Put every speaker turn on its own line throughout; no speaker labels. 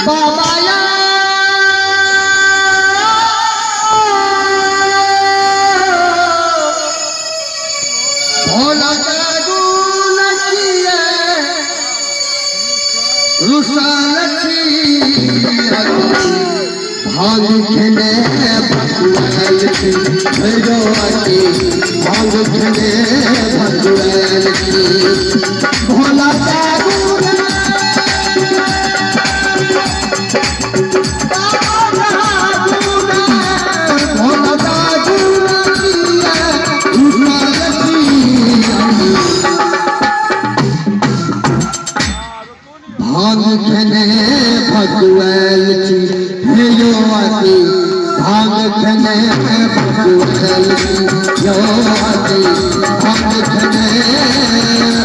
बाबा यौ भोला जादू नचिए रुसल छी भांग खेने भकुआयल छी भैरवती भांग खेने भकुआयल छी भोला जादू भोला जादू नचिए रुसल छी भांग खेने भकुआयल छी हे यो आती भांग खेने भकुआयल छी यो आती भांग खेने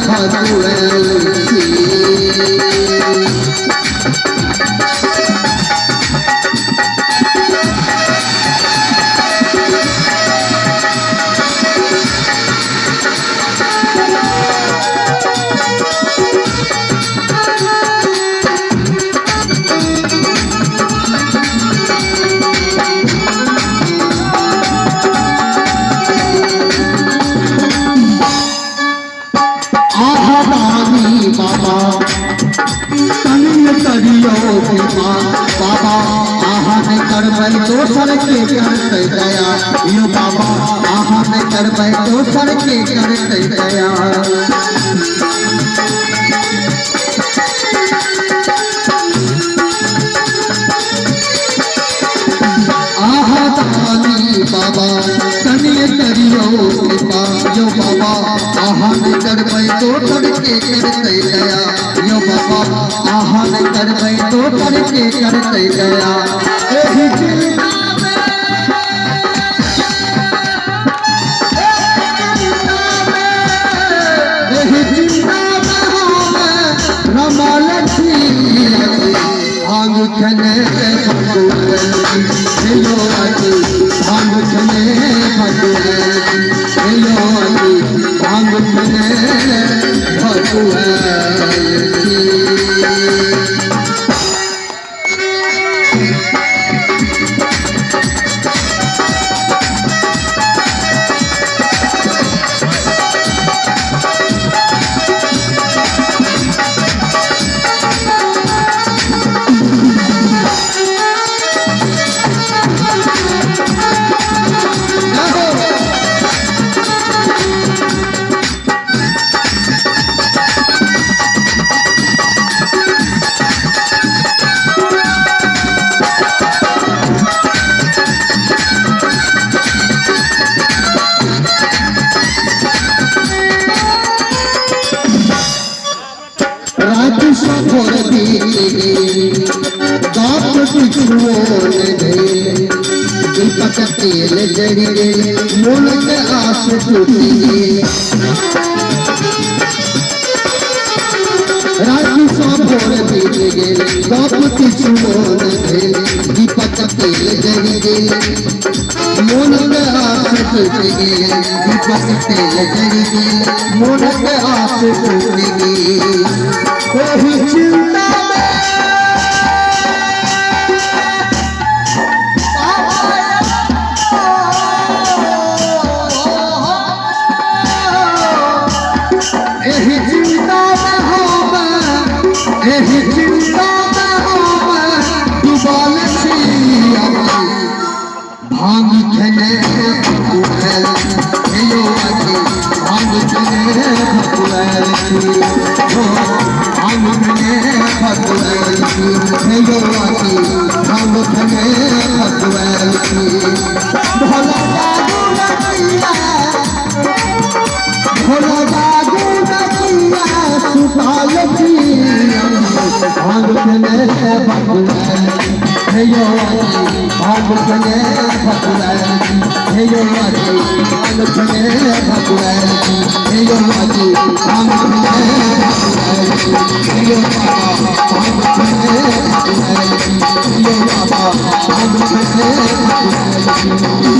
भकुआयल छी। आहा दानी बाबा तनिय करियो कृपा बाबा, आहा ने करबै दोसर के करतै दया यो बाबा, आहा ने करबै दोसर के करतै दया। आहा दानी बाबा तनिय करियो कृपा यो बाबा, आहा ने करबै दोसर के करतै दया यो बाबा, आहा ने करबै दोसर के करतै दया। एहि चिन्ता में एहि चिन्ता में हम रमल छी भांग खेने भकुआयल छी हे यो आती भांग खेने भकुआयल छी हे यो आती भांग खेने भकुआयल छी। राति सफर बीत गेल गप किछुओ ने भेल, दीपक तेल जरि गेल मोन के आस टूटि गेल। राति सफर बीत गेल गप किछुओ ने भेल, दीपक तेल जरि गेल मोन के आस टूटि गेल, दीपक तेल जरि गेल मोन के आस टूटि गेल। एहि चिन्ता में एहि चिन्ता में हम एहि चिन्ता में हम डूबल छी भांग खेने भकुआयल छी हे यो आती भांग खेने भकुआयल छी हो भांग खेने भकुआयल छी हे यो आती भांग खेने भकुआयल छी। भोला जादू नचिया भोला जादू नचिया सुताल छी भांग खेने भकुआयल छी हे यो आती भांग खेने भकुआयल छी हे यो आती भांग खेने भकुआयल छी हे यो आती भांग खेने भकुआयल छी हे यो बाबा भांग खेने भकुआयल छी हे यो बाबा भांग खेने भकुआयल छी।